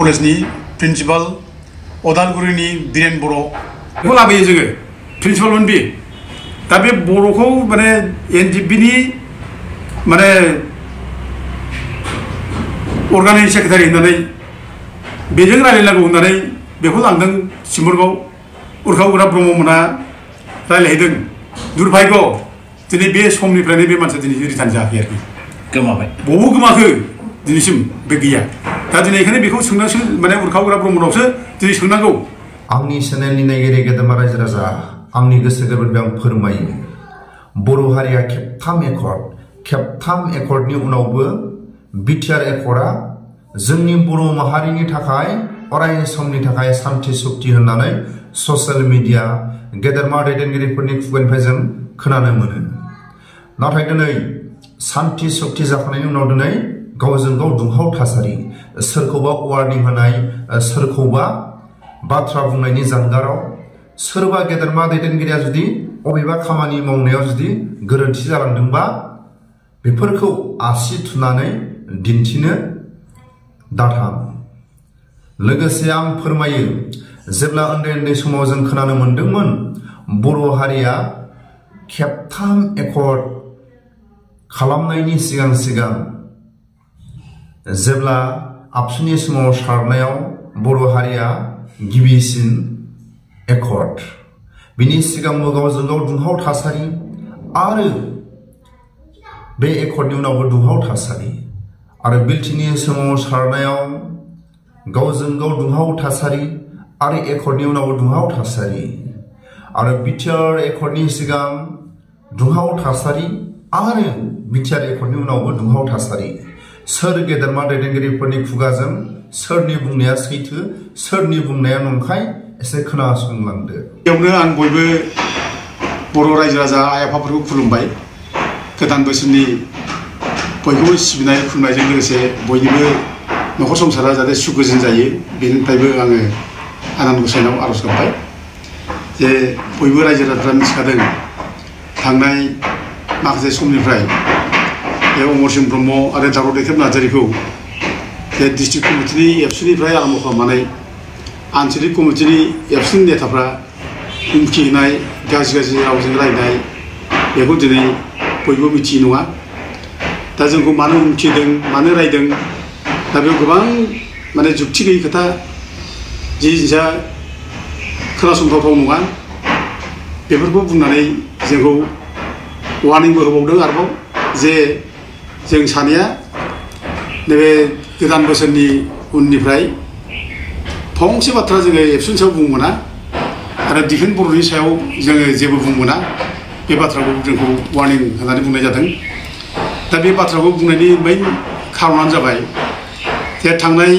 कलेजनि प्रिन्सिपाल अदालगुरिनि बिरेन बर' बेखौ लाबोयो जोङो प्रिन्सिपालमोन बे दा बे बर'खौ माने एनडिएफबिनि माने अर्गानिक सेक्रेटारि होननानै बेजों रायलायनांगौ होननानै बेखौ लांदों सिम्बोरगाव उरखाव गोरा ब्रह्ममोना रायलायहैदों दुर्भाग्य दिनै बे समनिफ्रायनो बे मानसिया दिनै रिटार्न जायाखै आरोखि गोमाबाय बबाव गोमाखो दिनैसिम बे गैया दा दिनै बेखायनो बेखौ सोंनांसो माने उरखाव गोरा ब्रह्मनावसो दिनै सोंनांगौ आंनि चेनेलनि नायगिरि गेदेमा रायजो राजा आंनि गोसो गोरबोनिफ्राय आं फोरमायो बर' हारिया खेबथाम एकर्डनि उनावबो बिटिआर एकर्डआ जोंनि बर' माहारिनि थाखाय अराय समनि थाखाय सान्थि सुक्ति होननानै ससियेल मिडिया गेदेरमा दैदेनगिरिफोरनि खुगानिफ्राय जों खोनानो मोनो नाथाय दिनै सान्थि सुक्ति जाखांनायनि उनाव दिनै गावजों गाव दुंहाव थासारि सोरखौबा वार्निं होनाय सोरखौबा बाथ्रा बुंनायनि जानगाराव सोरबा गेदेरमा दैदेनगिरिया जुदि अबेबा खामानि मावनायाव जुदि गोरोन्थि जालांदोंबा बेफोरखौ आसि थुनानै दिन्थिनो दाथां लोगोसे आं फोरमायो जेब्ला उन्दै समाव जों खोनानो मोनदोंमोन बर' हारिया खेबथाम एकर्ड खालामनायनि सिगां जेब्ला आबसुनि समाव सारनायाव बर' हारिया गिबिसिन एकर्ड बिनि सिगांबो गावजों गाव दुंहाव थासारि आरो बे एकर्डनि उनावबो दुंहाव थासारि आरो बिलटिनि समाव सारनायाव गावजों गाव दुंहाव थासारि आरो एकर्डनि उनावबो दुंहाव थासारि आरो बिटिआर एकर्डनि सिगां दुंहाव थासारि आरो बिटिआर एकर्डनि उनावबो दुंहाव थासारि सोर गेदेरमा दैदेनगिरिफोरनि खुगाजों सोरनि बुंनाया सैथो सोरनि बुंनाया नंखाय एसे खोनासंलांदो बेयावनो आं बयबो बर' रायजो राजा आइ आफाफोरखौ खुलुमबाय गोदान बोसोरनि बयखौबो सिबिनाय खुलुमनायजों लोगोसे बयनिबो न'खर संसारा जाहाथे सुख गोजोन जायो बेनिफ्रायबो आङो आनान गसाइनाव आर'ज गाबबाय जे बयबो रायजो राजाफ्रा मिथिखादों थांनाय माखासे समनिफ्राय बे अमरसिं ब्रह्म आरो दावराव दैथेब नार्जारिखौ बे डिस्ट्रिक्ट कमिटिनि एबसुनिफ्राय आरम्भ खालामनानै आनसलिक कमिटिनि एबसुनि नेताफ्रा हुमखि होनाय गाज्रि रावजों रायनाय बेखौ दिनै बयबो मिथियो नङा दा जोंखौ मानो हुमखिदों मानो रायदों दा बेयाव गोबां माने जुक्ति गैयि खोथा जि जिनिसा खोनासंथावथाव नङा बेफोरखौ बुंनानै जोंखौ वार्निंबो होबावदों आरोबाव जे जों सानैया नैबे गोदान बोसोरनि उननिफ्राय फंसे बाथ्रा जोङो एबसुनि सायाव बुंनो मोना आरो डिफेन्स बर'नि सायाव जोङो जेबो बुंनो मोना बे बाथ्राखौ जोंखौ वार्निं होनानै बुंनाय जादों दा बे बाथ्राखौ बुंनायनि मेइन खारनानो जाबाय जे थांनाय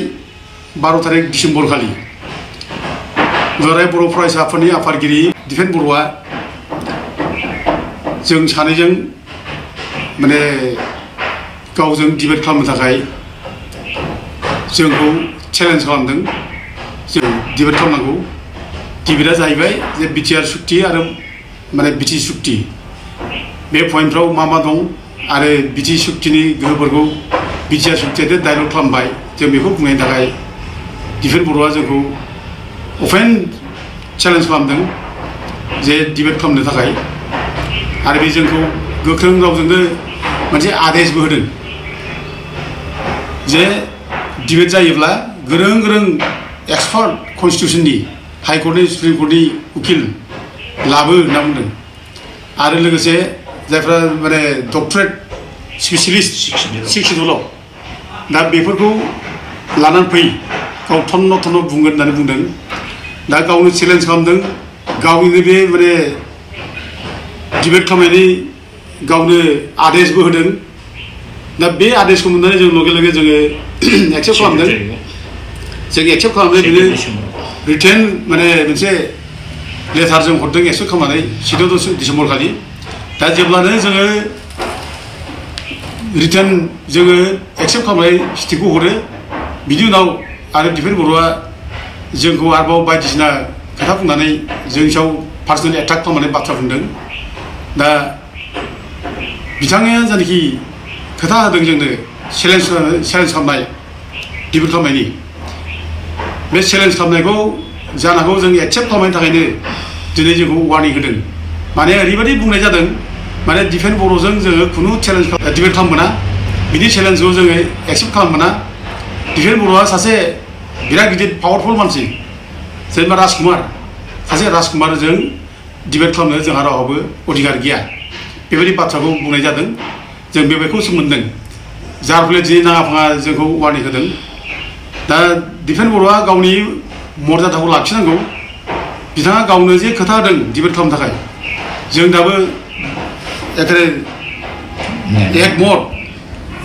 12 तारिख डिसेम्बर खालि दुलाराय बर' फरायसा आफादनि आफादगिरि डिफेन्स बर'आ जों सानैजों माने गावजों डिबेट खालामनो थाखाय जोंखौ चेलेन्ज खालामदों जों डिबेट खालामनांगौ डिबेटआ जाहैबाय जे बिटिआर सुक्ति आरो माने बिटि सुक्ति बे पइन्टफ्राव मा दं आरो बिटि सुक्तिनि गोहोफोरखौ बिटिआर सुक्तिया डाइलग खालामबाय जों बेखौ बुंनायनि थाखाय डिफेन्स बर'आ जोंखौ अपेन चेलेन्ज खालामदों जे डिबेट खालामनो थाखाय आरो बे जोंखौ गोख्रों रावजोंनो मोनसे आदेशबो होदों जे डिबेट जायोब्ला गोरों एक्सपार्ट कन्स्टिटिउसननि हाइकर्टनि सुप्रिम कर्टनि उकिल लाबो होनना बुंदों आरो लोगोसे जायफ्रा माने डक्टरेट स्पेसियलिस्ट 60 दा बेफोरखौ लानानै फै गाव थन्न बुंगोन होननानै बुंदों दा गावनो चेलेन्ज खालामदों गावनिनो बे माने डिबेट खालामनायनि गावनो आदेशबो होदों दा बे आदेशखौ मोननानै जों लगे जोङो एक्सेप्ट खालामदों जों एक्सेप्ट खालामनानै बिनो रिटेन माने मोनसे लेटार जों हरदों एक्सेप्ट खालामनानै 16 डिसेम्बर खालि दा जेब्लानो जोङो रिटेन जोङो एक्सेप्ट खालामनाय स्टिकखौ हरो बिनि उनाव आरो डिफेन्स बर'आ जोंखौ आरोबाव बायदिसिना खोथा बुंनानै जोंनि सायाव पार्सनेल एटाक खालामनानै बाथ्रा बुंदों दा बिथाङा जायनाखि खोथा होदों जोंनो चेलेन्ज खालामनाय डिबेट खालामनायनि बे चेलेन्ज खालामनायखौ जानांगौ जों एक्सेप्ट खालामनायनि थाखायनो दिनै जोंखौ वार्निं होदों माने ओरैबायदि बुंनाय जादों माने डिफेन्स बर'जों जोङो खुनु चेलेन्ज डिबेट खालामनो मोना बिदि चेलेन्जखौ जोङो एक्सेप्ट खालामनो मोना डिफेन्स बर'आ सासे बिराद गिदिर पावारफुल मानसि जेनेबा राजकुमार सासे राजकुमारजों डिबेट खालामनो जोंहा रावहाबो अधिकार गैया बेबायदि बाथ्राखौ बुंनाय जादों जों बेबायदिखौ सोमोन्दों जार फले दिनै नाङा फाङा जोंखौ वार्निं होदों दा डिफेन्स बर'आ गावनि मर्यादाखौ लाखिनांगौ बिथाङा गावनो जे खोथा होदों डिबेट खालामनो थाखाय जों दाबो एखेबारे एकमत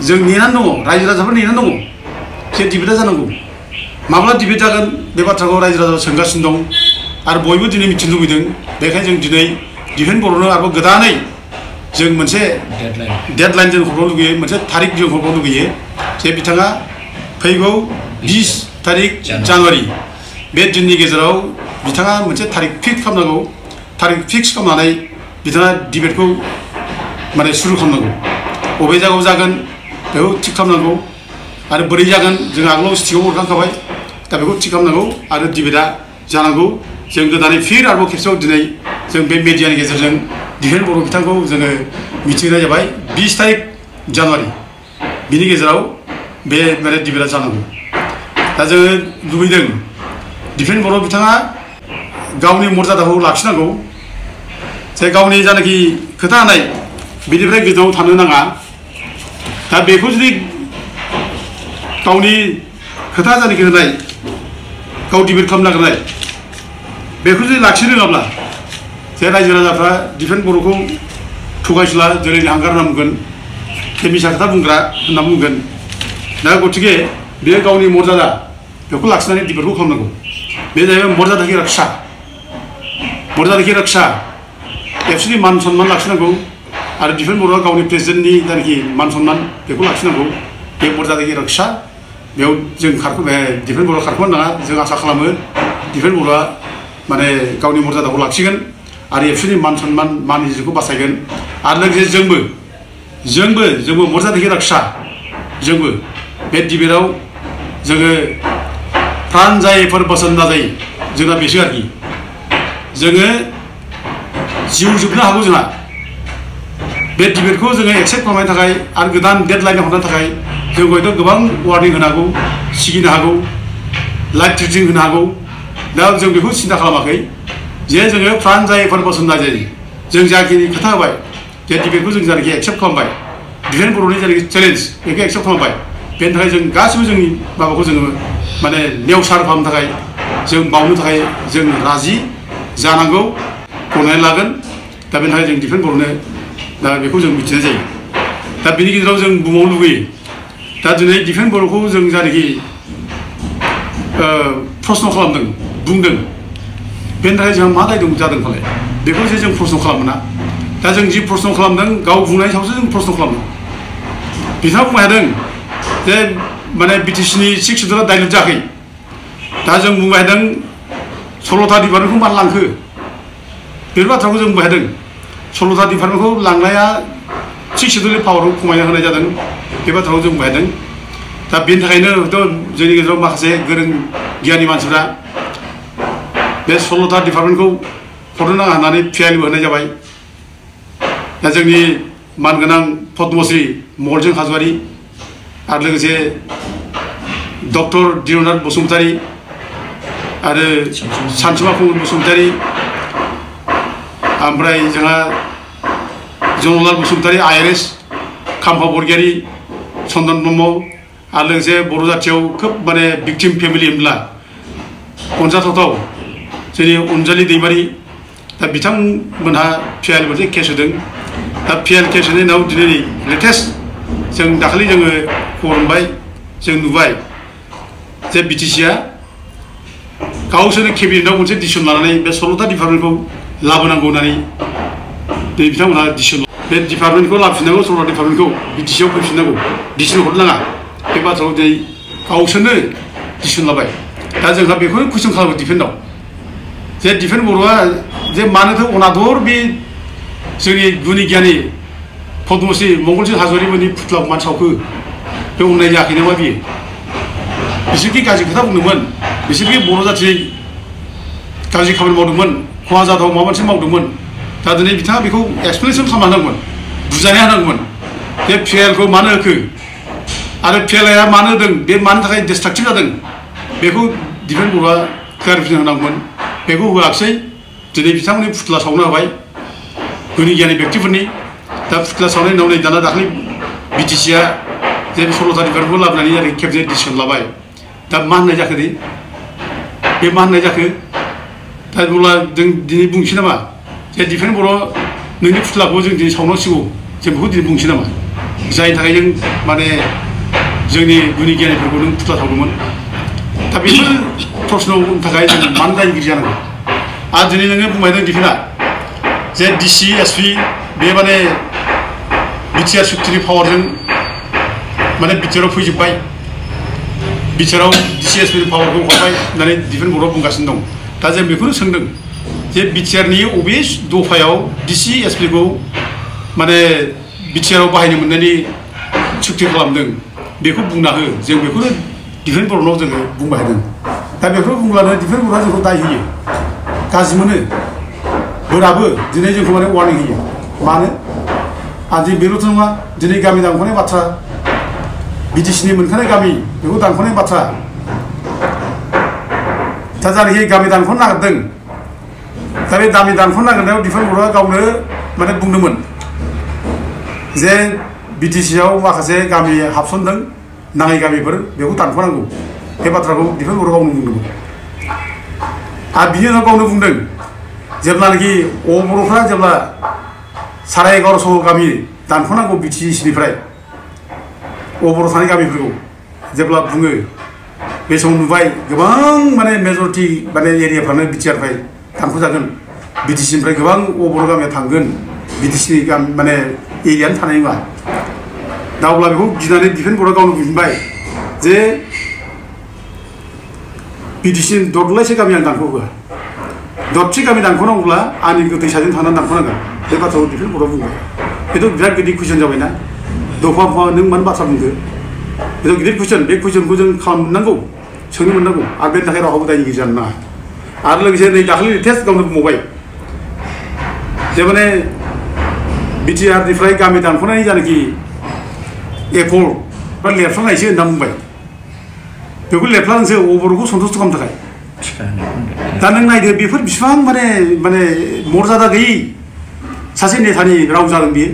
जों नेनानै दङ रायजो राजाफोर नेनानै दङ जे डिबेटआ जानांगौ माब्ला डिबेट जागोन बे बाथ्राखौ रायजो राजाफोरा सोंगासिनो दं आरो बयबो दिनै मिथिनो लुबैदों बेखायनो जों दिनै डिफेन्स बर'नो आरोबाव गोदानै जों मोनसे डेडलाइन जों हरनो लुगैयो मोनसे थारिख जों हरनो लुगैयो जे बिथाङा फैगौ 20 तारिख जानुवारि बे दिननि गेजेराव बिथाङा मोनसे थारिख फिक्स खालामनांगौ थारिख फिक्स खालामनानै बिथाङा डिबेटखौ माने सुरु खालामनांगौ बबे जायगायाव जागोन बेखौ थिग खालामनांगौ आरो बोरै जागोन जों आगोलाव स्टिकआव हरखांखाबाय दा बेखौ थिग खालामनांगौ आरो डिबेटआ जानांगौ जों गोदानै फिर आरोबाव खेबसेयाव दिनै जों बे मिडियानि गेजेरजों डिफेन्स बर' बिथांखौ जोङो मिथिहोनाय जाबाय 20 तारिख जानुवारि बिनि गेजेराव बे माने डिबेटआ जानांगौ दा जोङो लुबैदों डिफेन्स बर' बिथाङा गावनि मर्यादाखौ लाखिनांगौ जे गावनि जानाखि खोथा होनाय बिनिफ्राय गोजानाव थानो नाङा दा बेखौ जुदि गावनि खोथा जानाखि होनाय गाव डिबेट खालामनो नागिरनाय बेखौ जुदि लाखिनो रोङाब्ला जे रायजो राजाफ्रा डिफेन्स बर'खौ थगायसुला जोलैनि हांगार होनना बुंगोन बे मिसा खोथा बुंग्रा होनना बुंगोन दा गतिके बेयो गावनि मर्यादा बेखौ लाखिनानै डिबेटखौ खालामनांगौ बे जाहैबाय मर्यादा की रक्षा एबसुनि मान सन्मान लाखिनांगौ आरो डिफेन्स बर'आ गावनि प्रेसिडेन्टनि जायनाखि मान सन्मान बेखौ लाखिनांगौ बे मर्यादा की रक्षा बेयाव जों डिफेन्स बर'आ खारखोमानो नाङा जों आसा खालामो डिफेन्स बर'आ माने गावनि मर्यादाखौ लाखिगोन आरो एबसुनि मान सन्मान मान इज्जतखौ बासायगोन आरो लोगोसे जोंबो मर्यादा की रक्षा जोंबो बे डिबेटआव जोङो प्राण जायैफोर बोसोन नाजायो जोंना बेसो आरोखि जोङो जिउ जोबनो हागौ जोंहा बे डिबेटखौ जोङो एक्सेप्ट खालामनायनि थाखाय आरो गोदान डेडलाइन हरनो थाखाय जों हयथ' गोबां वार्निं होनो हागौ सिगिनो हागौ लाइफ थ्रेटिं होनो हागौ दा जों बेखौ सिन्था खालामाखै जे जोङो प्राण जायैफोर बोसोन नाजायो जों जाखिनि खोथा होबाय जे डिबेटखौ जों जायनाखि एक्सेप्ट खालामबाय डिफेन्स बर'नि जायनाखि चेलेन्ज बेखौ एक्सेप्ट खालामबाय बेनि थाखाय जों गासिबो जोंनि माबाखौ जोङो माने नेवसार खालामनो थाखाय जों बावनो थाखाय जों राजि जानांगौ गनायनानै लागोन दा बेनि थाखाय जों डिफेन्स बर'नो दा बेखौ जों मिथिनाय जायो दा बेनि गेजेराव जों बुंबावनो लुबैयो दा दिनै डिफेन्स बर'खौ जों जायनाखि प्रश्न खालामदों बुंदों बेनि थाखाय जोंहा मा दाय जादों फालाय बेखौ जे जों प्रश्न खालामोना दा जों जि प्रश्न खालामदों गाव बुंनायनि सायावसो जों प्रश्न खालामदों बिथाङा बुंनो हादों जे माने बिटिसिनि 6 सिडुलआ डाइलुट जायाखै दा जों बुंनो हादों 16था डिपार्टमेन्टखौ मानो लांखो बे बाथ्राखौ जों बुंनो हादों 16था डिपार्टमेन्टखौ लांनाया 6 सिडुलनि पावारखौ खमायना होनाय जादों बे बाथ्राखौ जों बुंनो हादों दा बेनि थाखायनो हयथ' जोंनि गेजेराव माखासे गोरों गियानि मानसिफ्रा बे 16था डिपार्टमेन्टखौ हरनो नाङा होननानै पिआइएलबो होनाय जाबाय दा जोंनि मानगोनां पद्मश्री मंगलजों हाज'वारि आरो लोगोसे डक्टर दिरनाथ बसुमतारी आरो सानसुमा कुमार बसुमतारी ओमफ्राय जोंहा जनलाल बसुमतारी IRS खाम्फा बरगयारी चन्दन ब्रह्म आरो लोगोसे बर' जाथियाव खोब माने भिक्टिम फेमिलि होनब्ला अनजाथावथाव जोंनि अनजालि दैमारि दा बिथांमोनहा पिआइएल मोनसे केस होदों दा पिआइएल केस होनायनि उनाव दिनै लेटेस्ट जों दाखालि जोङो खबर मोनबाय जों नुबाय जे बिटिसिआ गावसोरनो केबिनेटआव मोनसे डिसिसन लानानै बे 16था डिपार्टमेन्टखौ लाबोनांगौ होननानै बिथांमोनहा डिसिसन बे डिपार्टमेन्टखौ लाबोफिननांगौ 16था डिपार्टमेन्टखौ बिटिसिआव फैफिननांगौ डिसिसन हरनो नाङा बे बाथ्राखौ दिनै गावसोरनो डिसिसन लाबाय दा जोंहा बेखौनो कुइसन खालामो डिफेन्सआव जे डिफेन्स बर'आ जे मानोथो अनादर बे जोंनि गुनि गियानि पद्मश्री मंगलसिं हाज'वारिमोननि फुथ्लाखौ मानो सावखो बे अननाय जायाखै नामा बियो बिसोरखि गाज्रि खोथा बुंदोंमोन बिसोरनि बर' जाथिनि गाज्रि खामानि मावदोंमोन खहा जाथाव माबा मोनसे मावदोंमोन दा दिनै बिथाङा बेखौ एक्सप्लेनेसन खालामना होनांगौमोन बुजायना होनांगौमोन बे पिएलखौ मानो होखो आरो पिएलआ मानो होदों बे मानि थाखाय डिस्ट्राक्टिभ जादों बेखौ दिफेन बर'आ क्लियारिफिकेसन होनांगौमोन बेखौ होआखिसै दिनै बिथांमोननि फुथुला सावनो होबाय गुनि गियानि व्यक्तिफोरनि दा फुथुला सावनायनि उनाव नै दाना दाख्लै बिटिसिआ जे 16था डिपार्टमेन्टखौ लाबोनानै ओरै खेबसे डिसिसन लाबाय दा मा होननाय जाखो दे बे मा होननाय जाखो दा अब्ला जों दिनै बुंसै नामा जे डिफेन बर' नोंनि फुथुलाखौ जों दिनै सावनांसिगौ जों बेखौ दिनै बुंसै नामा जायनि थाखाय जों माने जोंनि गुनि गियानिफोरखौ नों फुथुला सावदोंमोन दा बेफोर प्रश्ननि थाखाय जों मानो दायनिगिरि जानांगौ आरो दिनै नोङो बुंबाय नों डिफेना जे डिसि एसपि बे माने बिटिआर सुक्तिनि पावारजों माने बिटिआराव फैजोब्बाय बिटिआराव डिसि एसपिनि पावारखौ हरबाय होननानै डिफेन बर'आ बुंगासिनो दं दा जों बेखौनो सोंदों जे बिटिआरनि अबे दफायाव डिसि एसपिखौ माने बिटिआराव बाहायनो मोननायनि सुक्ति खालामदों बेखौ बुंना हो जों बेखौनो डिफेन बर'नाव जोङो बुंबाय थादों दा बेखौ बुंब्लानो डिफेन बर'आ जोंखौ दाय होयो गाज्रि मोनो बोराबो दिनै जोंखौ माने वार्निं होयो मानो आरो दिनै बेल'थ' नङा दिनै गामि दानख'नाय बाथ्रा बिटिसिनि मोनखानाय गामि बेखौ दानख'नाय बाथ्रा दा जायनाखि गामि दानख'नो नागिरदों दा बे गामि दानख'नो नागिरनायाव डिफेन बर'आ गावनो माने बुंदोंमोन जे बिटिसिआव माखासे गामि हाबसनदों नाङै गामिफोर बेखौ दानख'नांगौ बे बाथ्राखौ डिफेन बर'आ गावनो बुंदोंमोन आरो बिनि उनाव गावनो बुंदों जेब्लानाखि बर'फ्रा जेब्ला 1150 गामि दानख'नांगौ बिटिसिनिफ्राय बर' थानाय गामिफोरखौ जेब्ला बुङो बे समाव नुबाय गोबां माने मेजरिटि माने एरियाफ्रानो बिटिआरनिफ्राय दानख'जागोन बिटिसिनिफ्राय गोबां बर' गामिया थांगोन बिटिसिनि गामि माने एरियानो थानाय नङा दा अब्ला बेखौ गिनानै डिफेन बर'आ गावनो बुंबाय जे बिटिसिनि दरलायसे गामि आं दानख'होआ दरथि गामि दानख'नांगौब्ला आंनि दैसाजों थांनानै दानख'नांगोन बे बाथ्राखौ डिफेन बर'आ बुंबाय बेथ' बिराद गिदिर कुइसन जाबायना दफा दफा नों मानो बाथ्रा बुंदो बेथ' गिदिर कुइसन बे कुइसनखौ जों खालामनांगौ सोंनो मोननांगौ आरो बेनि थाखाय रावबो दायनिगिरि जानो नाङा आरो लोगोसे नै दाखालि लेटेस्ट गावनो बुंबावबाय जे माने बिटिआरनिफ्राय गामि दानख'नायनि जानाखि एकर्ड बा लेरफ्लांनायसो होनना बुंबाय बेखौ लेरफ्लांसो बर'खौ सन्तुष्ट खालामनो थाखाय दा नों नायदो बेफोर बिसिबां माने माने मर्यादा गैयै सासे नेतानि राव जादों बियो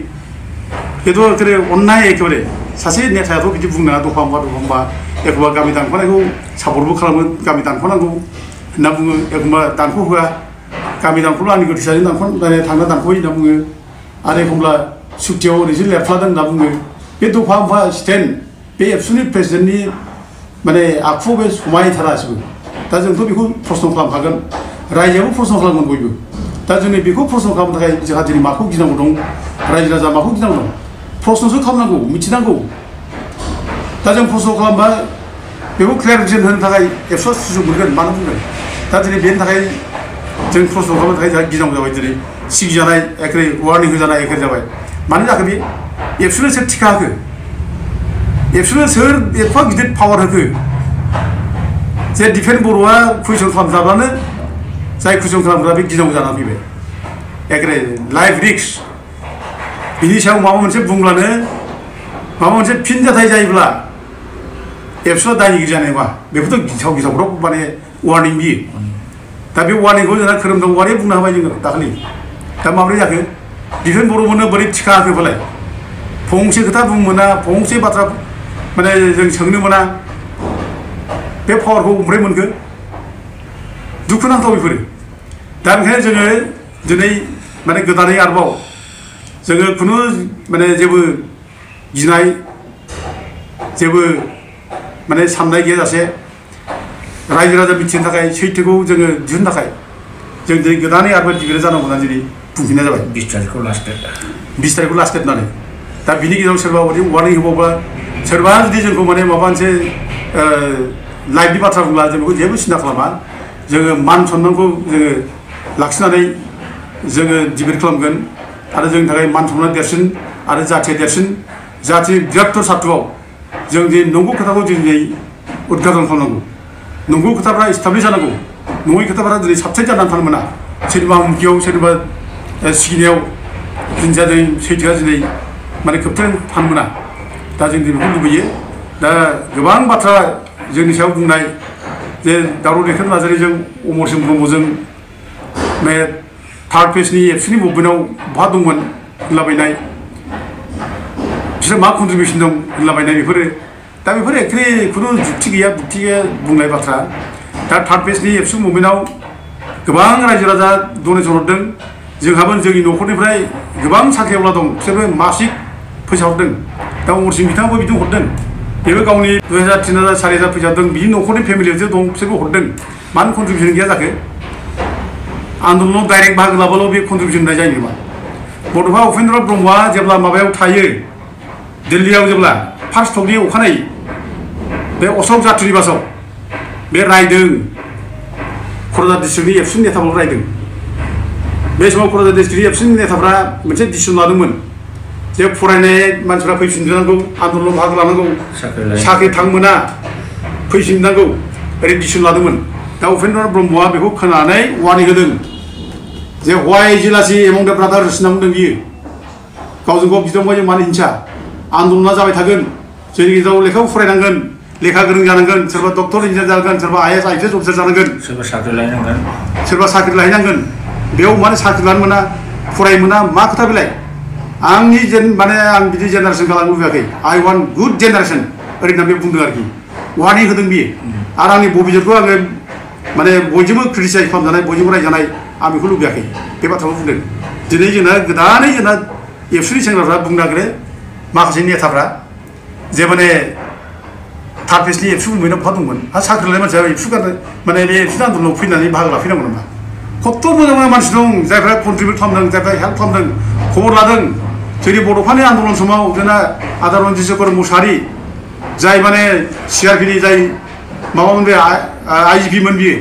बेथ' एखेबारे अन्नाय एखेबारे सासे नेतायाथ' बिदि बुंनो नाङा दफा दफा एखमबा गामि दानख'नायखौ सापर्टबो खालामो गामि दानख'नांगौ होनना बुङो एखमबा दानख'होआ गामि दानख'ब्ला आंनि गोथैसाजों थांना दानख'यो होनना बुङो आरो एखमब्ला सुक्तियाव ओरैसो लेरफ्लादों होनना बुङो बे दफा दफा स्टेन्ड बे एबसुनि प्रेसिडेन्टनि माने आखुआव बे समायथारासिबो दा जोंथ' बेखौ प्रश्न खालामखागोन रायजोआबो प्रश्न खालामगोन बयबो दा जोंनि बेखौ प्रश्न खालामनो थाखाय जोंहा दिनै माखौ गिनांगौ दं रायजो राजा माखौ गिनांगौ दं प्रश्नसो खालामनांगौ मिथिनांगौ दा जों प्रश्न खालामबा बेखौ क्लियारिफिकेसन होनो थाखाय एबसुआ सुजुग मोनगोन मानो बुंगोन दा दिनै बेनि थाखाय जों प्रश्न खालामनो थाखाय जोंहा गिनांगौ जाबाय दिनै सिगिजानाय एखे वार्निं होजानाय एखे जाबाय मानो जाखो बे एबसुनो सोर टिका होखो एबसुनो सोर एफा गिदिर पावार होखो जे डिफेन बर'आ कुइसन खालामजाब्लानो जाय कुइसन खालामग्रा बे गिनांगौ जानानै फैबाय एखे लाइफ रिक्स बिनि सायाव माबा मोनसे बुंब्लानो माबा मोनसे फिनजाथाय जायोब्ला एबसुआ दायनिगिरि जानाय नङा बेखौथ' गिथाव गिथावफ्राव माने वार्निं बियो दा बे वार्निंखौ जोंहा खोरोमदाव वारिया बुंना होबाय जोङो दाखालि दा माब्रै जाखो डिफेन बर'मोननो बोरै टिका होखो फालाय फंसे खोथा बुंनो मोना फंसे बाथ्रा माने जों सोंनो मोना बे पावारखौ ओमफ्राय मोनखो दुखुनांथाव बेफोरो दा ओंखायनो जोङो दिनै माने गोदानै आरोबाव जोङो खुनु माने जेबो गिनाय जेबो माने साननाय गैयाजासे रायजो राजा मिथिनो थाखाय सैथोखौ जोङो दिहुननो थाखाय जों दिनै गोदानै आरोबाव डिबेट जानांगौ होननानै दिनै बुंफिननाय जाबाय 20 तारिखखौ लास्ट डेट होननानै दा बिनि गेजेराव सोरबा बायदि वार्निं होबावबा सोरबा जुदि जोंखौ माने माबा मोनसे लाइफनि बाथ्रा बुंब्ला जों बेखौ जेबो सिन्था खालामा जोङो मान सन्मानखौ जोङो लाखिनानै जोङो डिबेट खालामगोन आरो जोंनि थाखाय मान सन्मान देरसिन आरो जाथिया देरसिन जाथि बृहत्तर सात्तुआव जों दिनै नंगौ खोथाखौ दिनै उद्घाटन खालामनांगौ नंगौ खोथाफ्रा इस्टाब्लिश जानांगौ नङै खोथाफ्रा दिनै साबसाइड जानानै थानो मोना सोरनिबा हुमखियाव सोरनिबा सिगिनायाव जिनिसा दिनै सैथोआ दिनै माने खोबथेनानै थानो मोना दा जों बेखौ लुबैयो दा गोबां बाथ्रा जोंनि सायाव बुंनाय जे दावराव दैखां नार्जारिजों अमरसिं ब्रह्मजों बे थार्ड फेजनि एबसुनि मुभमेन्टआव बहा दंमोन होनलाबायनाय बिसोर मा कन्ट्रिबिउसन दं होनलाबायनाय बेफोरो दा बेफोर एक्चुवेलि खुनु जुक्ति गैया बुंनाय बाथ्रा दा थार्ड फेजनि एबसु मुभमेन्टआव गोबां रायजो राजा डनेसन हरदों जोंहाबो जोंनि न'खरनिफ्राय गोबां साख्रिआवला दं बिसोरबो मासिक फैसा हरदों दा अमरसिं बिथाङाबो बिदि हरदों बेबो गावनि 2000 3000 4000 फैसा हरदों बिनि न'खरनि फेमिलियावसो दं बिसोरबो हरदों मानो कन्ट्रिबिउसन गैया जाखो आन्दलनाव डाइरेक्ट बाहागो लाबाल' बे कन्ट्रिबिउसन होनाय जायो नामा बड'फा उपेन्द्र ब्रह्मआ जेब्ला माबायाव थायो दिल्लीयाव जेब्ला फार्स्ट टकनि अखानायै बे अशक जात्रिबासाव बे रायदों क'क्राझार डिस्ट्रिक्टनि एबसुनि नेताफोरखौ रायदों बे समाव क'क्राझार डिस्ट्रिक्टनि एबसुनि नेताफ्रा मोनसे डिसिसन लादोंमोन जे फरायनाय मानसिफ्रा फैफिननांगौ आन्दलनाव बाहागो लानांगौ साख्रि थांमोना फैफिननांगौ ओरै डिसिसन लादोंमोन दा उपेन्द्र ब्रह्मआ बेखौ खोनानानै वार्निं होदों जे हवाइ जिलासि एमं दा ब्रादार्स होनना बुंदों बियो गावजों गाव बिदा फंबायजों मानो हिंसा आन्दलना जाबाय थागोन जोंनि गेजेराव लेखाबो फरायनांगोन लेखा गोरों जानांगोन सोरबा डक्टर इन्जिनियार जानांगोन सोरबा IAS IPS अफिसार जानांगोन सोरबा साख्रि लाहैनांगोन बेयाव मानो साख्रि लानो मोना फरायनो मोना मा खोथा बेलाय आंनि माने आं बिदि जेनेरेसन खालामनो लुबैयाखै आइ वान्ट गुड जेनेरेसन ओरैनो बे बुंदों आरोखि वार्निं होदों बियो आरो आंनि बबिजोरखौ आङो माने बयजोंबो क्रिटिसाइज खालामजानाय बयजोंबो रायजानाय आं बेखौ लुबैयाखै बे बाथ्राखौ बुंदों दिनै जोंना गोदानै जोंना एबसुनि सेंग्राफ्रा बुंनो नागिरो माखासे नेताफ्रा जे माने थार्ड फेजनि एबसु मुभमेन्टआव बहा दंमोन आरो साख्रि लानाय मानसिया एबसु गारनो माने बे एबसु आन्दलनाव फैनानै बाहागो लाफैनांगौ नामा खत्थ' मोजां मोजां मानसि दं जायफ्रा कन्ट्रिबिउट खालामदों जायफ्रा हेल्प खालामदों खबर लादों जोंनि बड'फानि आन्दलन समाव जोंना आदा रन्जित शेखर मुसाहारि जाय माने CRPनि जाय माबामोन बे IGP मोन बियो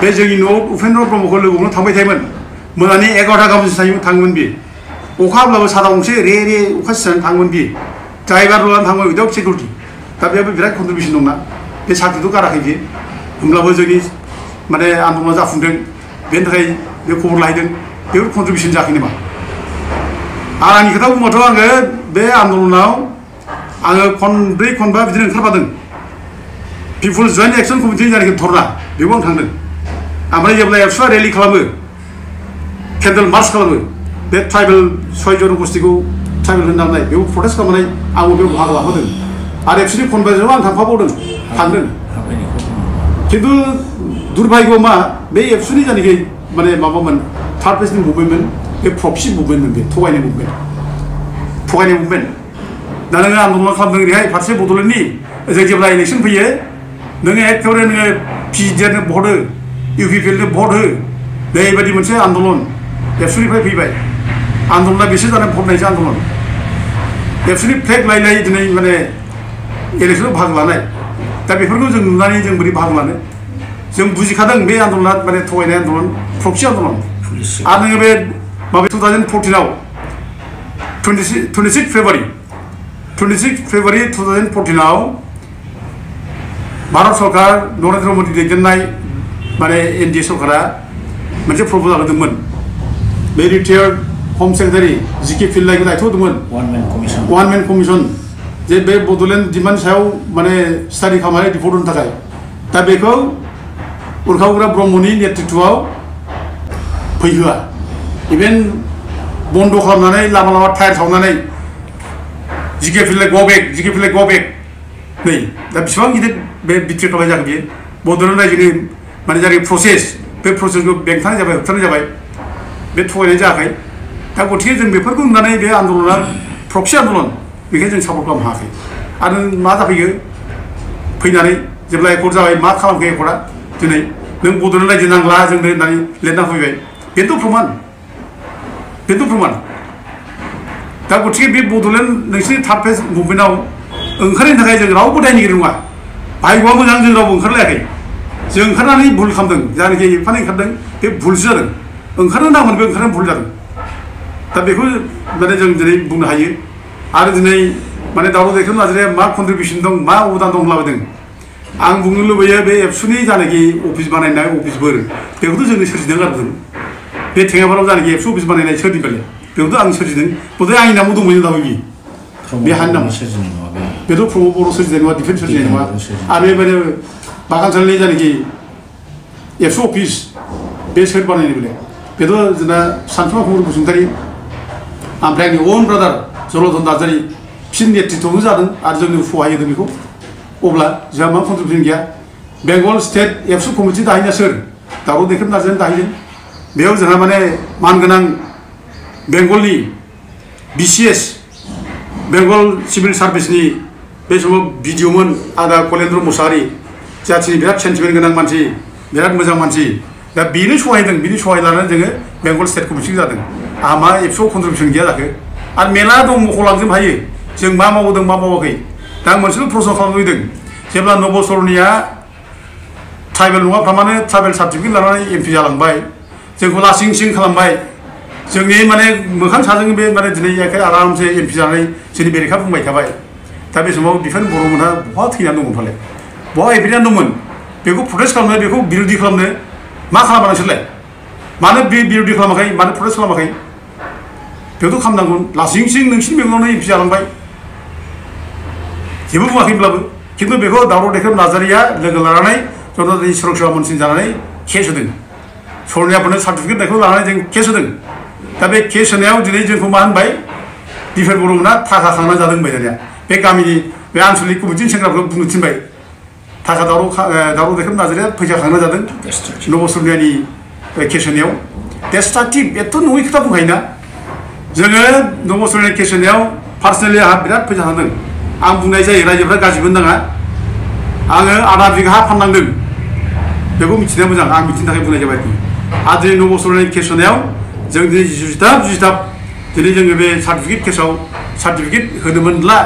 बे जोंनि न'आव उपेन्द्र ब्रह्मखौ लोगो हमनो थांबाय थायोमोन मोनानि 11टा गाहामसिम थाङोमोन बियो अखा हाब्लाबो साथा गंसे रे अखा सिनानै थाङोमोन बियो ड्राइभार लानानै थाङोमोन उइदाउट सिकिउरिटि दा बेयावबो बिराद कन्ट्रिबिउसन दंना बे साख्रिथ' गाराखै बियो होमब्लाबो जोंनि माने आन्दलना जाफुंदों बेनि थाखाय बे खबर लाहैदों बेफोर कन्ट्रिबिउसन जायाखै नामा आरो आंनि खोथा बुंबाथ' आङो बे आन्दलनाव आङो खनब्रै खनबा बिदिनो ओंखारफादों पिपुल्स जयेन्ट एक्सन कमिटि जायनाखि धरना बेयाव आं थांदों ओमफ्राय जेब्ला एबसुआ रेलि खालामो केन्डेल मार्च खालामो बे ट्राइबेल 6 जनगोष्ठीखौ ट्राइबेल होननानै बेयाव प्रटेस्ट खालामनानै आंबो बेयाव बाहागो लाफादों आरो एबसुनि खनबायाव आं थांफाबावदों थांदों खिन्थु दुर्भाग्य मा बे एबसुनि जायनाखि माने माबामोन थार्ड फेजनि मुभमेन्टमोन बे प्रक्सि मुभमेन्टमोन बे थगायनाय मुभमेन्ट दा नोङो आन्दलन खालामदों ओरैहाय फारसे बड'लेण्डनि जों जेब्ला इलेक्सन फैयो नोङो एखेबारे नोङो PGDनो भट हो UPPLनो भट हो बेबायदि मोनसे आन्दलन एबसुनिफ्राय फैबाय आन्दलना बेसो जानाय भट होनायसो आन्दलन एबसुनि फ्लेग लायै दिनै माने इलेक्सनाव बाहागो लानाय दा बेफोरखौ जों नुनानै जों बोरै बाहागो लानो जों बुजिखादों बे आन्दलना माने थगायनाय आन्दलन प्रक्सि आन्दलन आरो नोङो बे माबा 2014आव 26 फेब्रुवारि 2014आव भारत सरकार नरेन्द्र मोदी दैदेननाय माने NDA सरकारा मोनसे प्रप'जाल होदोंमोन बे रिटायार्ड हम सेक्रेटारि GK पिल्लाइखौ दायथ' होदोंमोन वान मेन कमिसन जे बे बड'लेण्ड डिमान्ड सायाव माने स्टाडि खालामनानै रिपर्ट होनो थाखाय दा बेखौ उरखावग्रा ब्रह्मनि नेतृत्वआव फैहोआ इभेन बन्द खालामनानै लामा लामा टायार सावनानै GK पिल्लाइ गो बेक नै दा बेसेबां गिदिर बे बिट्रि खालामनाय जागोन बियो बड'लेण्ड रायजोनि माने जाय प्रसेस बे प्रसेसखौ बेंथानाय जाबाय होबथानाय जाबाय बे थगायनाय जायाखै दा गथिखे जों बेफोरखौ नुनानै बे आन्दलना प्रक्सि आन्दलन बेखायनो जों सापर्ट खालामनो हायाखै आरो मा जाफैयो फैनानै जेब्ला एकर्ड जाबाय मा खालामखो एकर्डआ दिनै नों बड'लेण्ड रायजो नांला जोंनो होननानै लिरना फैबाय बेनोथ' प्रमान दा गथिखे बे बड'लेण्ड नोंसिनि थार्ड फेज मुभमेन्टआव ओंखारनायनि थाखाय जों रावबो दायनिगिरि नङा भाग्यआ मोजां जों रावबो ओंखारलायाखै जों ओंखारनानै भुल खालामदों जायनाखि एफानाय ओंखारदों बे भुलसो जादों ओंखारनो नांगौमोन बे ओंखारनानै भुल जादों दा बेखौ माने जों दिनै बुंनो हायो आरो दिनै माने दावराव दैखां नार्जारिया मा कन्ट्रिबिउसन दं मा अबदान दं होनलाबायदों आं बुंनो लुबैयो बे एबसुनि जानाखि अफिस बानायनाय अफिसफोर बेखौथ' जोंनो सोरजिदों आरो बे टेङापाराव जानाखि एबसु अफिस बानायनाय सोरनि बेलाय बेखौथ' आं सोरजिदों बधय आंनि नामाव दंमोन दाबो बे हानि नाम बेथ' प्रमद बर' सोरजिनाय नङा डिफेन्स सोरजिनाय नङा आरो बेबायदिनो बागानसालिनि जानाखि एबसु अफिस बे सोर बानायनाय बेलाय बेथ' जोंना सानसुमा कुमार बसुमतारी ओमफ्राय आंनि अन ब्रादार जलधन नार्जारी बिसोरनि नेतृत्वआवनो जादों आरो जोंनो सहाय होदों बेखौ अब्ला जोंहा मा कन्ट्रिबिउसन गैया बेंगल स्टेट एबसु कमिटि दाहैना सोर दावराव दैखोब नार्जारी दाहैदों बेयाव जोंहा माने मानगोनां बेंगलनि BCS बेंगल सिभिल सार्भिसनि बे समाव बिडिअमोन आदा कलेन्द्र मुसाहारि जाथिनि बिराद सेन्टिमेन्ट गोनां मानसि बिराद मोजां मानसि दा बेनो सहायदों बिनि सहाय लानानै जोङो बेंगल स्टेट कमिटि जादों आंहा मा एबसुआव कन्ट्रिबिउसन गैया जाखो आरो मेला दं मख'लांजोबनो हायो जों मा मावदों मा मावाखै दा आं मोनसेल' प्रश्न खालामनो लुबैदों जेब्ला नबसरनिया ट्राइबेल नङाफ्रा माने ट्राइबेल सार्टिफिकेट लानानै MP जालांबाय जोंखौ लासिं सिं खालामबाय जोंनि माने मोखां साजों बे माने दिनै एखे आरामसे MP जानानै जोंनि बेरेखा बुंबाय थाबाय दा बे समाव दिफेन बर'मोनहा बहा थैनानै दंमोन फालाय बहा एफिनानै दंमोन बेखौ प्रटेस्ट खालामनो बेखौ बिरोधि खालामनो मा खालामा नोंसोरलाय मानो बे बिरोधि खालामाखै मानो प्रटेस्ट खालामाखै बेखौथ' खालामनांगौ लासिं सिं नोंसिनि बेंगलावनो MP जालांबाय जेबो बुङाखैब्लाबो खिन्थु बेखौ दावराव दैखोब नार्जारीया लोगो लानानै जनजाति सुरक्षा मन्त्रि जानानै केस होदों सरनियाफोरनो सार्टिफिकेट होनायखौ लानानै जों केस होदों दा बे केस होनायाव दिनै जोंखौ मा होनबाय दिफेन बर'मोनहा थाखा खांना जादों होनबाय दानिया बे गामिनि बे आनसलिक कमिटिनि सेंग्राफोरखौ बुंनो थिनबाय थाखा दावराव दैखोब नार्जारीया फैसा खांना जादों नबसरनियानि केस होनायाव डेस्ट्राक्टिभ एथ' नङै खोथा बुंखायोना जोङो नबसरनिया केस होनायाव पार्सनेलि आंहा बिराद फैसा थांदों आं बुंनाय जायो रायजोफ्रा गाज्रि मोननाङा आङो आधा बिघा हा फाननांदों बेखौ मिथिनाया मोजां आं मिथिनो थाखाय बुंनाय जाबाय आरो दिनै नबसरनि केस होनायाव जों दिनै जुजिथाब दिनै जोङो बे सार्टिफिकेट केसाव सार्टिफिकेट होनो मोनला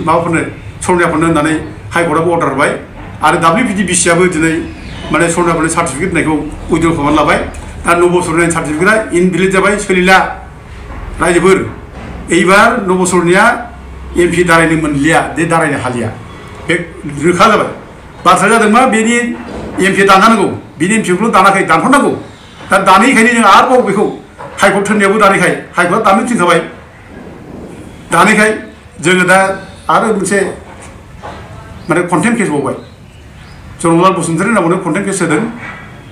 माबाफोरनो सरनियाफोरनो होननानै हाइकर्टआबो अर्डार होबाय आरो WPDBCआबो दिनै माने सरनियाफोरनो सार्टिफिकेट होनायखौ उइद्र' खालामनानै लाबाय दा नबसरनि सार्टिफिकेटआ इनभेलिड जाबाय सोलिला रायजोफोर এইবার नबसरनिया MP दारायनो मोनलिया बे दारायनो हालिया बे रोखा जाबाय बाथ्रा जादों मा बेनि MP दाननांगौ बेनि MPखौल' दानाखै दानहरनांगौ दा दानैखायनो जों आरोबाव बेखौ हाइकर्ट थोननायावबो दानैखाय हाइकर्टआ दाननो थिनखाबाय दानैखाय जोङो दा आरो मोनसे माने कन्टेम्प केस बावबाय जनरलाल बसुमतारी नामावनो कन्टेम्प केस होदों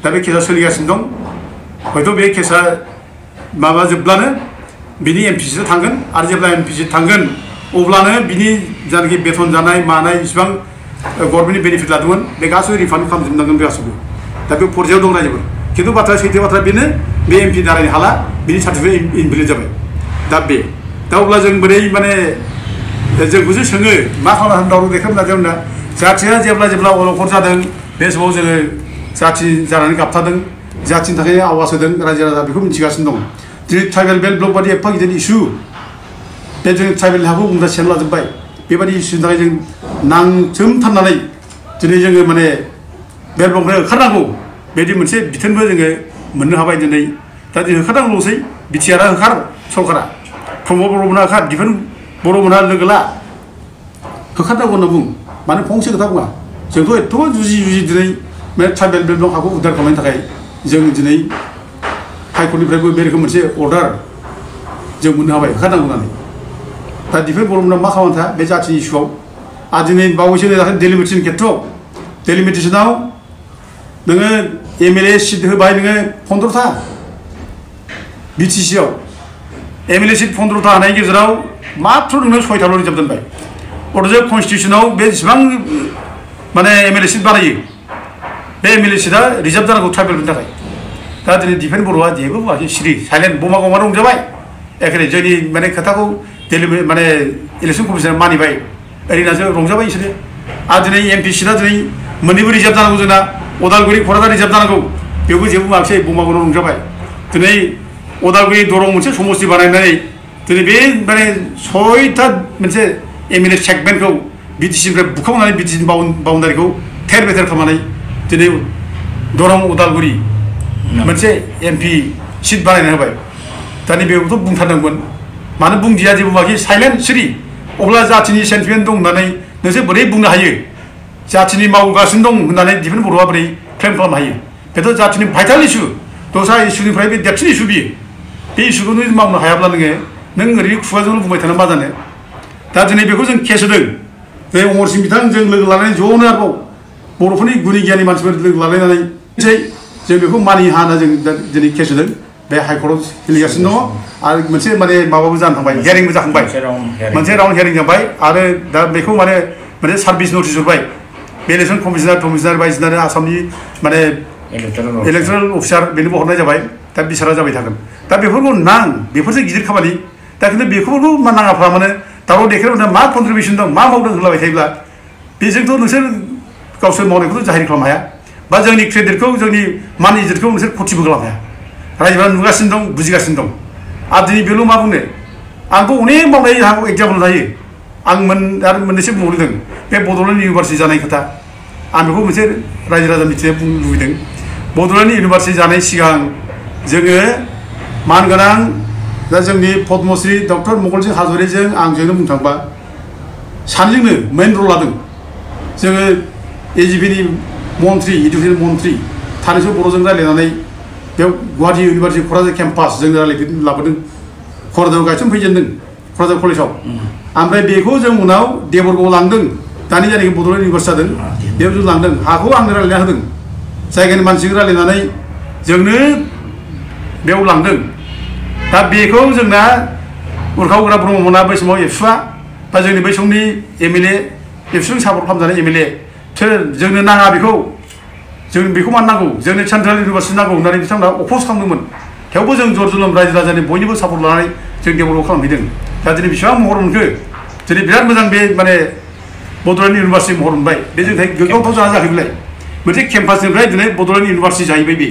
दा बे केसा सोलिगासिनो दं हयथ' बे केसा माबा जोबब्लानो बिनि MPC थांगोन आरो जेब्ला MPC थांगोन अब्लानो बिनि जानाखि बेथन जानाय मानाय इसिबां गभर्नमेन्टनि बेनिफिट लादोंमोन बे गासैबो रिफान्ड खालामजोबनांगोन बे गासैबो दा बे फर्जायाव दं रायजोफोर खिन्थु बाथ्राया सैथो बाथ्रा बेनो बे MP दारायनो हाला बिनि सार्टिफिकेट इनभेलिड जाबाय दा बे दा अब्ला जों बोरै माने जोंखौसो सोङो मा खालामना दावराव दैखोब नार्जारीमोना जाथिया जेब्ला अलखद जादों बे समाव जोङो जाथि जानानै गाबथादों जाथिनि थाखाय आवाज होदों रायजो राजा बेखौ मिथिगासिनो दं दिनै ट्राइबेल बेल्ट ब्लक बादि एफा गिदिर इस्यु बे जों ट्राइबेल हाखौ बुंदा सेन लाजोब्बाय बेबायदि इस्युनि थाखाय जों नांसोमथारनानै दिनै जोङो माने बेल्ट ब्लकनिफ्राय होखारनांगौ बेबायदि मोनसे बिथोनबो जोङो मोननो हाबाय दिनै दा जों होखारनांगौल'सै बिटिआरआ होखार सरकारा प्रमद बर'मोनहा होखार दिफेन बर'मोनहा लोगो ला होखारनांगौ होनना बुं मानो फंसे खोथा बुङा जोंथ' एथ' जुजि दिनै बे ट्राइबेल बेल्ट ब्लक हाखौ उद्धार खालामनायनि थाखाय जों दिनै हाइकर्टनिफ्रायबो बे रोखोम मोनसे अर्डार जों मोननो हाबाय होखारनांगौ होननानै दा दिफेन बर'मोनहा मा खालामना बे जाथिनि इस्युआव आरो दिनै बावैसो डेलिमिटेसन खेथ्रआव डेलिमिटेसनाव नोङो MLA सिट होबाय नोङो 15था BTCआव MLA सिट 15था होनायनि गेजेराव मात्र नोङो 6थाल' रिजार्भ दोनबाय अथ'स कनस्टिटिउसनाव बे जेसेबां माने MLA सिट बानायो बे MLA सिटआ रिजार्भ जानांगौ ट्राइबेलफोरनि थाखाय दा दिनै दिफेन बर'आ जेबो बुङाखै सिरि साइलेन्ट बमा गमा रंजाबाय एखेरे जोंनि माने खोथाखौ माने इलेक्सन कमिसना मानिबाय ओरैनासो रंजाबाय बिसोरो आरो दिनै MP सिटआ दिनै मोननैबो रिजार्भ जानांगौ जोंना उदालगुरि क'क्राझार रिजार्भ जानांगौ बेबो जेबो बुङाखै बमा गमा रंजाबाय दिनै उदालगुरि दरं मोनसे समस्ति बानायनानै दिनै बे माने 6था मोनसे MLA सेगमेन्टखौ BTCनिफ्राय बुखावनानै BTCनि बाउन्डारिखौ थेर बेथेर खालामनानै दिनै दरं उदालगुरि मोनसे MP सिट बानायना होबाय दानि बेखौथ' बुंथारदोंमोन मानो बुंदिया जेबो बुङाखै साइलेन्ट सिरि अब्ला जाथिनि सेन्टिमेन्ट दं होननानै नोंसोर बोरै बुंनो हायो जाथिनि मावगासिनो दं होननानै दिफेन बर'आ बोरै क्लेम खालामनो हायो बेथ' जाथिनि भाइटाल इस्यु दस्रा इस्युनिफ्राय बे देरसिन इस्यु बियो बे इस्युखौ नों मावनो हायाब्ला नों ओरैनो खुगाजोंल' बुंबाय थानो मा जानो दा दिनै बेखौ जों केस होदों बे अमरसिं बिथां जों लोगो लानानै ज'नो आरोबाव बर'फोरनि गुनि गियानि मानसिफोर लोगो लालायनानै जों बेखौ मानिनो हाना जों दिनै केस होदों बे हाइकर्टआव सोलिगासिनो दङ आरो मोनसे माने माबाबो जानो थांबाय हियारिंबो जाखांबाय मोनसे राउन्ड हियारिं जाबाय आरो दा बेखौ माने सार्भिस नटिस हरबाय बे इलेक्सन कमिसनार बायदिसिना आसामनि माने इलेक्टोरेल अफिसार बेनोबो हरनाय जाबाय दा बिसारा जाबाय थागोन दा बेफोरखौ बेफोरसो गिदिर खामानि दा खिन्थु बेफोरखौ नाङाफ्रा माने दावराव देखायनायाव मा कन्ट्रिबिउसन दं मा मावदों होनलाबाय थायोब्ला बेजोंथ' नोंसोर गावसोर मावनायखौथ' जाहिर खालामनो हाया बा जोंनि क्रेडिटखौ जोंनि मान इज्जतखौ नोंसोर खथिबो खालामनो हाया रायजोफोरा नुगासिनो दं बुजिगासिनो दं आरो दिनै बेल' मा बुंनो आंथ' अनेक मावनाय एग्जाम्पल थायो आं आरो मोननैसो बुंहरदों बे बड'लेण्ड इउनिभारसिटि जानाय खोथा आं बेखौ मोनसे रायजो राजा मिथिनो बुंनो लुबैदों बड'लेण्ड इउनिभारसिटि जानाय सिगां जोङो मानगोनां दा जोंनि पद्मश्री डक्टर मंगलसिं हाज'वारिजों आंजोंनो बुंनो थांबा सानैजोंनो मेइन रल लादों जोङो एजिपिनि मन्थ्रि इडुकेसन मन्थ्रि थानैसो बर'जों रायज्लायनानै बेयाव गुवाहाटी इउनिभारसिटि क'क्राझार केम्पास जों लाबोदों क'क्राझाराव गायसनफैजेनदों क'क्राझार कलेजाव ओमफ्राय बेखौ जों उनाव देबरगावआव लांदों दानि जायनाखि बड'लेण्ड इउनिभारसिटि जादों बेयाव जों लांदों हाखौ आंनो रायज्लायना होदों जायगानि मानसिजों रायज्लायनानै जोंनो बेयाव लांदों दा बेखौ जोंना उरखाव गोरा ब्रह्ममोना बै समाव एबसुआ बा जोंनि बै समनि एमएलए एबसुजों सापर्ट खालामजानाय एमएलए जोंनो नाङा बेखौ जों बेखौ मानो नांगौ जोंनो सेन्ट्रेल इउनिभारसिटि नांगौ होननानै बिथांमोना अप'ज खालामदोंमोन थेवबो जों जर जुलुम रायजो राजानि बयनिबो सापर्ट लानानै जों डेभेलप खालामहैदों दा दिनै बेसेबां महर मोनखो दिनै बिराद मोजां बे माने बड'लेण्ड इउनिभारसिटि महर मोनबाय बे जों गोग्गाथाव जाना जाहैबाय मोनसे केम्पासनिफ्राय दिनै बड'लेण्ड इउनिभारसिटि जाहैबाय बे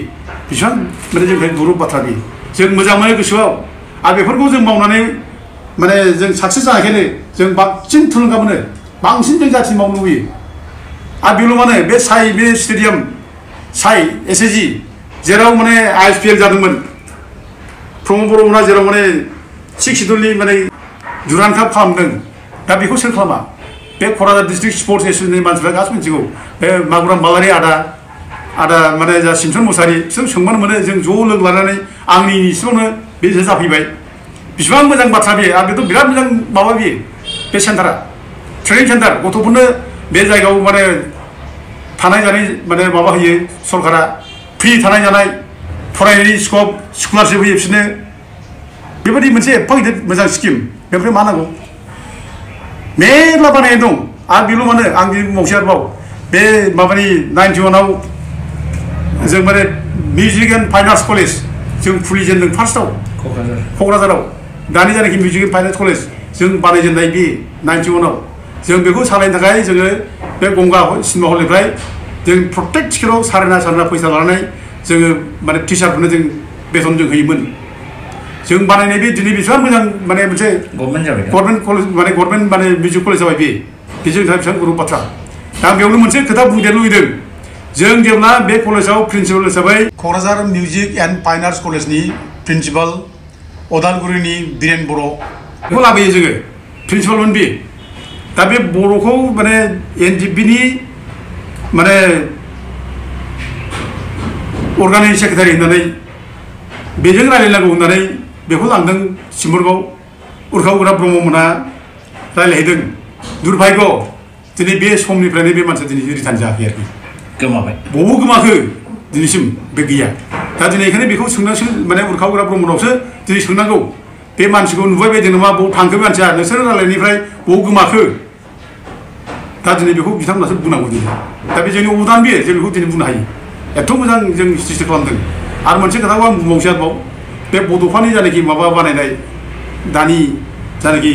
बेसेबां माने जोंनि गुरुब बाथ्रा बे जों मोजां मोनो गोसोआव आरो बेफोरखौ जों मावनानै माने जों साक्सेस जानायखायनो जों बांसिन थुलुंगा मोनो बांसिन जों जाथि मावनो लुबैयो आरो बेल' माने बे बे स्टेडियाम एसएसजि जेराव माने आइएसपिएल जादोंमोन प्रमद बर'मोना जेराव माने 6 सिडुलनि माने दुरान काप खालामदों दा बेखौ सोर खालामा बे क'क्राझार डिस्ट्रिक्ट स्पर्ट्स एस'सियेसननि मानसिफ्रा गासिबो मिथिगौ बे मागुराम बालारि आदा माने जा सिमसन मुसाहारि बिसोर सोंबानो मोनो जों ज' लोगो लानानै आंनि इसिबांनो बे जाफैबाय बेसेबां मोजां बाथ्रा बे आरो बेथ' बिराद मोजां माबा बेयो बे सेन्टारा ट्रेनिं सेन्टार गथ'फोरनो बे जायगायाव माने थानाय जानाय माने माबा होयो सरकारा फ्रि थानाय जानाय फरायनायनि स्कप स्कलारशिप होयो बिसोरनो बेबायदि मोनसे एफा गिदिर मोजां स्किम बेनिफ्राय मा नांगौ मेरला बानायनाय दं आरो बेल' मानो आं बुंबावसै आरोबाव बे माबानि 91आव जों माने music and fine arts college जों खुलिजेनदों फार्स्टआव क'क्राझाराव दानि जायनाखि music and fine arts college जों बानायजेननाय बे 91आव जों बेखौ सालायनो थाखाय जोङो बे गंगा सिनेमा हलनिफ्राय जों प्रत्येक टिकेटआव सारेना फैसा लानानै जोङो माने टिचारफोरनो जों बेथन जों होयोमोन जों बानायनाय बे दिनै बेसेबां मोजां माने मोनसे गभर्नमेन्ट कलेज माने गभर्नमेन्ट माने मिउजिक कलेज जाबाय बेजों थाखाय बेसेबां गुरुब बाथ्रा दा बेयावनो मोनसे खोथा बुंदेरनो लुबैदों जों जेब्ला बे कलेजाव प्रिन्सिपाल हिसाबै Kokrajhar music and fine arts कलेजनि प्रिन्सिपाल अदालगुरिनि बिरेन बर' बेखौ लाबोयो जोङो प्रिन्सिपालमोन बे दा बे बर'खौ माने एनडिएफबिनि माने अर्गानाइजिं सेक्रेटारि होननानै बेजों रायज्लायनांगौ होननानै बेखौ लांदों सिम्बोरगाव उरखाव गोरा ब्रह्ममोना रायज्लायहैदों दुर्भाग्य दिनै बे समनिफ्रायनो बे मानसिया दिनै रिटार्न जायाखै आरोखि गोमाबाय बबाव गोमाखो दिनैसिम बे गैया दा दिनै ओंखायनो बेखौ सोंनांसो माने उरखाव गोरा ब्रह्मनावसो दिनै सोंनांगौ बे मानसिखौ नुबाय बायदों नामा बबाव थांखो मानसिया नोंसोर रायज्लायनायनिफ्राय बबाव गोमाखो दा दिनै बेखौ बिथांमोनासो बुंनांगौ दिनै दा बे जोंनि अबदान बेयो जों बेखौ दिनै बुंनो हायो एथ' मोजां जों सृष्टि खालामदों आरो मोनसे खोथाखौ आं बुंबावसै आरोबाव बे बड'फानि जायनाखि माबा बानायनाय दानि जायनाखि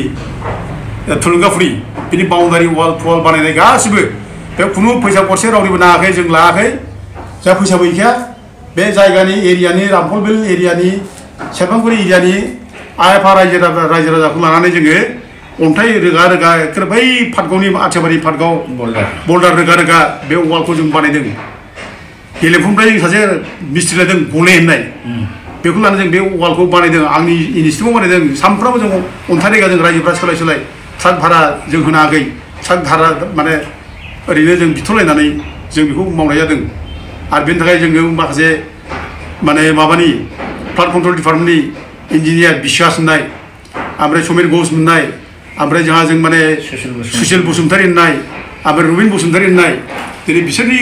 थुलुंगाफुरि बिनि बाउन्डारि वाल बानायनाय गासिबो बे खुनु फैसा गरसे रावनिबो नाङाखै जों लायाखै जा फैसाबो गैखाया बे जायगानि एरियानि रामफलबिल एरियानि सेरफांगुरि एरियानि आइएफआ रायजो राजाखौ लानानै जोङो अन्थाइ रोगा एखे बै पाटगावनि आथियाबारि पाटगाव बल्डार रोगा बे वालखौ जों बानायदों गेलेफुनिफ्राय जों सासे मिस्ट्रि लादों गले होननाय बेखौ लानानै जों बे वालखौ बानायदों आंनि इनस्टिटिउटआव बानायदों सानफ्रामबो जों अन्थाइ रोगाजों रायजोफ्रा सोलाय ट्राक भारा जों होनो हायाखै ट्राक भारा माने ओरैनो जों बिथ'लायनानै जों बेखौ मावनाय जादों आरो बेनि थाखाय जोङो माखासे माने माबानि फ्लाड कन्ट्रल डिपार्टमेन्टनि इन्जिनियार बिश्वास होननाय ओमफ्राय समिर घोष होननाय ओमफ्राय जोंहा जों माने सुशील बसुमतारी होननाय ओमफ्राय रुबिन बसुमतारी होननाय दिनै बिसोरनि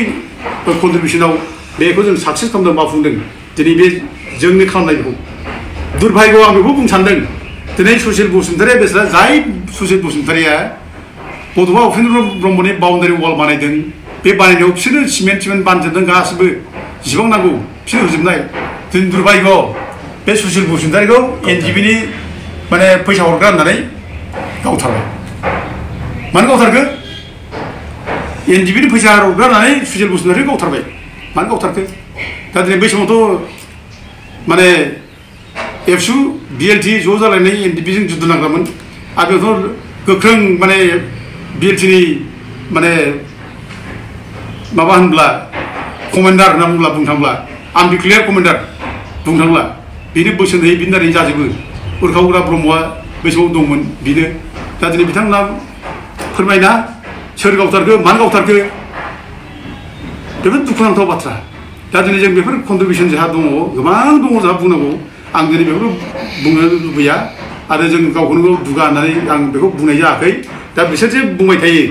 कन्ट्रिबिउसनाव बेखौ जों साक्सेस खालामदों मावफुंदों दिनै बे जोंनि खालामनाय बेखौ दुर्भाग्य आं बेखौ बुंनो सानदों दिनै सुशील बसुमतारीया बेसेरा जाय सुशील बसुमतारीया बड'फा उपेन्द्र ब्रह्मनि बाउन्डारि वाल बानायदों बे बानायनायाव बिसोरो सिमेन्ट बानजोबदों गासिबो जेसेबां नांगौ बिसोर होजोबनाय दिनै दुर्भाग्य बे सुशील बसुमतारीखौ एनजिबिनि माने फैसा हरग्रा होननानै गावथारबाय मानो गावथारखो एनजिबिनि फैसा हरग्रा होननानै सुशील बसुमतारीखौ गावथारबाय मानो गावथारखो दा दिनै बै समावथ' माने एबसु बिएलटि ज' जालायनाय एनजिबिजों जुद्ध नांग्रामोन आरो बेयावथ' गोख्रों माने बिएलटिनि माने माबा होनब्ला कमान्डार होनना बुंब्ला बुंनो थांब्ला आनडिक्लेयार कमान्डार बुंनो थांब्ला बेनो बोसोन होयो बिनि दारै जाजोबो उरखावग्रा ब्रह्मआ बै समाव दंमोन बेनो दा दिनै बिथांमोना फोरमायना सोर गावथारखो मानो गावथारखो बेफोर दुखुनांथाव बाथ्रा दा दिनै जों बेफोर कन्ट्रिबिउसन जोंहा दङ गोबां दङ जोंहा बुंनांगौ आं दिनै बेफोरखौ बुंनो लुबैया आरो जों गावखौनो गाव दुगा होननानै आं बेखौ बुंनाय जायाखै दा बिसोर जे बुंबाय थायो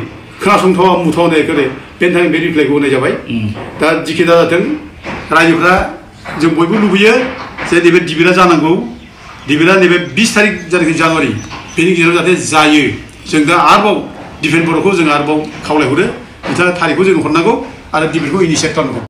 खोनासंथावा मुथावा होननायखौनो बेनि थाखाय बे रिप्लाइखौ होनाय जाबाय दा जिखि दा जाथों रायजोफ्रा जों बयबो लुबैयो जे नैबे डिबेटआ जानांगौ डिबेटआ नैबे 20 तारिख जानाखि जानुवारि बेनि गेजेराव जाहाथे जायो जों दा आरोबाव डिफेन्स बर्डखौ जों आरोबाव खावलायहरो बिथाङा थारिखखौ जों हरनांगौ आरो डिबेटखौ इनिशियेट खालामनांगौ